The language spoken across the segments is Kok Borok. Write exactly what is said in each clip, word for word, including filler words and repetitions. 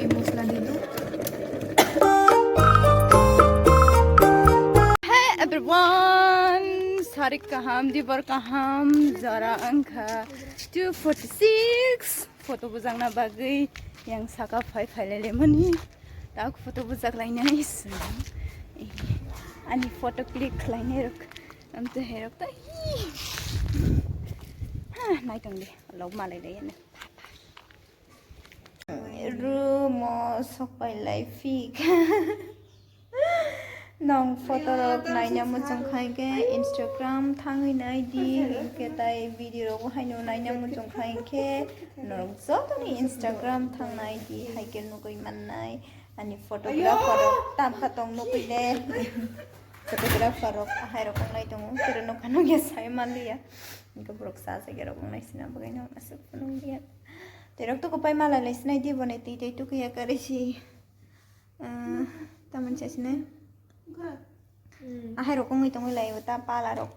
Hey everyone, sarik kaham, dibor kaham, jora wngkha two forty-six. Photo bujakna bagwi yang saka phai phailaimani. Tak photo bujak lainai. Ani photo click khlainai rok. Amte herok ta. Ha, naitung de. Log malai lai. Room o sokpai lai phik. Nong photo rok naina muchung khai khe Instagram thangwi nai di, hinkhe tai video rok haino naina muchung khai khe norok jotoni Instagram thang nai di, hai khe nugwi mannai ani photographer rok tam kha tong nugwi de. Photographer rok ahai rok wngnai tongo, kero nokha nokya sai manliya, hinkhe borok cha cha khe rok wngnai sina bagwi no aswk phunukliya. Terok tukupai malai lai sinai di bone twi tei tukuya karwi si. Ah, tamoni chasine. Ahai rok wngwi tongwi lai ta pala rok.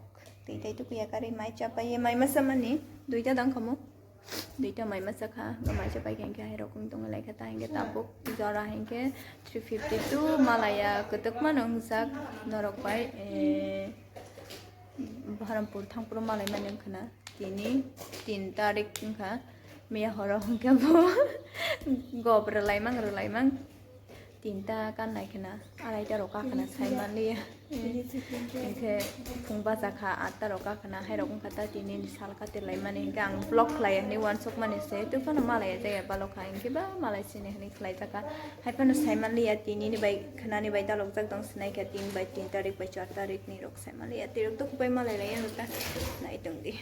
Tei tei tukuya karwi mai chapai mai masa mani duita dang kamo. Duita mai masa kha, ga mai chapai khe hinkhe ahai rok wngwi tongwi lai kha ta hinkhe tabuk jora hinkhe three fifty two malaya kwtwkma nwngjak norok bai, eh, Baharampur thangphuru malai mani wngkha na, tini tin tarik wngkha, miya horo hwnkhe bo gob rwlaimang rwlaimang tinta kan nai khwna, araita rok kakhwna sai manliya. Hinkhe phung bacha kha atta rok kakhwna, hai rok wngkha ta tini ni sal katir lai mani, hinkhe ang vlog khlai ya hinwi uansuk mani se, tei phano malai ya jaya balok kha, hinkhe ba malai sini hinwi khlai jaka. Hai phano sai manliya, tini ni bai khwnani bai dalokjak tong sinai kha, tin bai tin tarik bai char tarik ni rok sai manliya, tei rok tukupai malai lai ya ta nai tong di.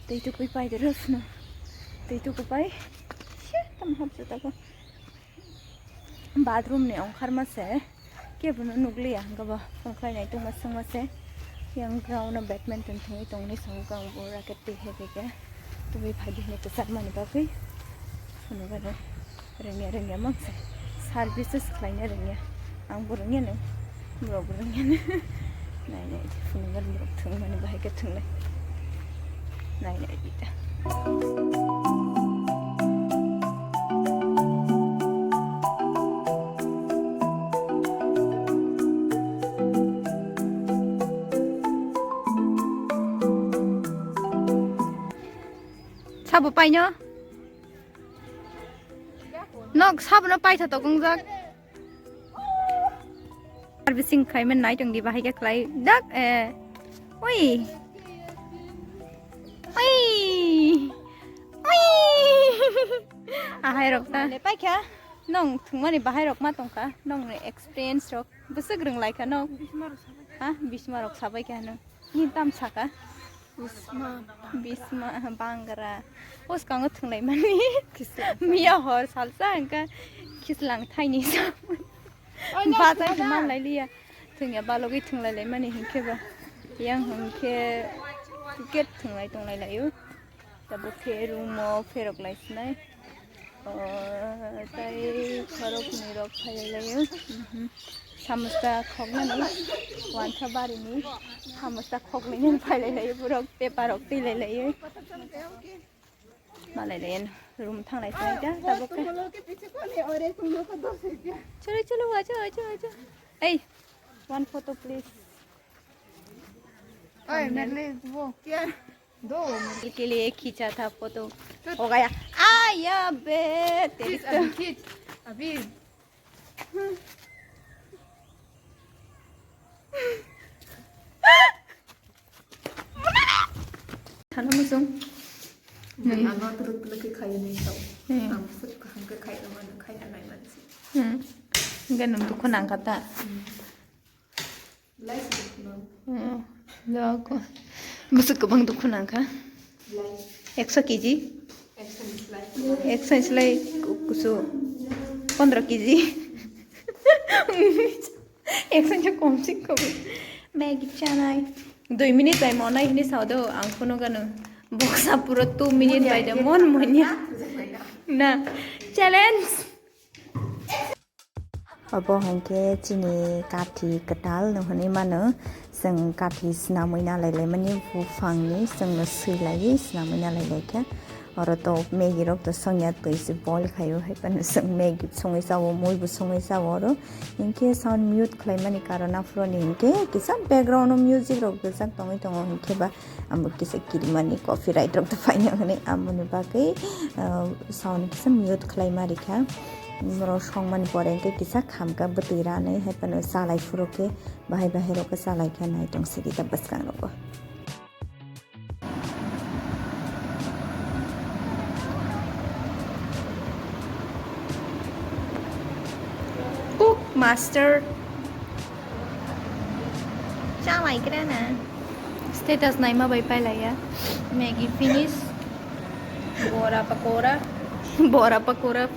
Tei tukui pai de rw phano, tei tukupai se tam hap jota ko. Bathroom ni ongkhar ma se. Kebono nukliya, hwnkhe bo phone khlainai tongma swngma se. Yang ground no badminton thwngwi tongni song kang bo racket twi hai khe tubui phai di hinwi kwchak mani bagwi. Phunukgano rwngya rwngya mang se. Services khlaina rwngya. Ang bo rwngya no, borok bo rwngya no. Nai nai di phunukgano borok thwngmani bahai khe thwnglai. Nai nai di ta. Sabo paino? Nok sabo no paitha to gongjak. Servicing khlaiman nai tong di bahai khe khlai dak, eh. Oi. Oi. Oi. Ahai rok ta. Le paikha. Nong thwngmani bahai rok ma tongkha. Nong ni experience rok. Bwswk rwng lai kha nong. Ha? Bisma rok sabai kha nong. Ni tam saka. Bisma. Bisma, Bangra. Bwskango thwnglai mani. Miya hor salsa hwnkha. Khislang thaini sa. Bachai se man lai liya. Thwngya balogwi thwnglai lai mani hinkhe ba. Yang hinkhe ticket thwnglai tonglai laio. Tabuk khe room o pherok lai sinai. O, tai khorok ni rok phai lai laio. Mhm. Samosa khoknani, wansa barini samosa khoknani phai lai laio, borok paper rok twi lai laio. Ma lai laio, room thang lai sinai ta, tabuk khe. Chalo, chalo, aja, aja, aja. Hey, one photo please. Oye, Merle, वो क्या? दो मिनट के लिए खींचा था फोटो। हो गया। आ या बे, तेरी खींच, तो अभी खींच, अभी। Thana musung. Ang ano tuluk tuluk khe khayo nai sao. Hmm. Ang suk kaham khe khayo mano, khayo nai mansi. Hmm. Ganam dukhu nang kata. Hmm. Belai se dukhu nang. Hmm. Loko. Bwswk kwbang dukhu nang kha. Belai. Ekso kg? Ekso ni slai. Ekso ni slai ku-, kusu. Pondro kg. Ekso ni kom se kom. Maggi chanai. Dui minute bai monai hini sao do ang phunukgano. Boksa puro two minute bai de mon monya. Na. Challenge. Obo hinkhe chini kathi kwtal no hwnwi mano. Chwng kathi swnamwi nalai laimani buphangni chwngno swi laiwi swnamwi nalai laikha. Oro to Maggie rok to songya twi se boil khaio, hai phano chwng Maggie songwi chao, mui bo songwi chao oro. Hinkhe sound mute khlaimani karon aphuru ni hinkhe kisa background o music rok rijak tongwi tongo, hinkhe ba amo kisa kirimani copyright rok to phainai hwnwi amoni bagwi, ah, sound kisa mute khlaima rikha. Borok songmani pore hinkhe kisa khamkha bwtwi ranwi, hai phano chalai phuru khe bahai bahai rok khe chalai kha nai tong sidi ta bwskang rogo. Cook master. Chalai kra na. Status naima bai pailaiya. Maggie finish. Bora pakora. Bora pakora.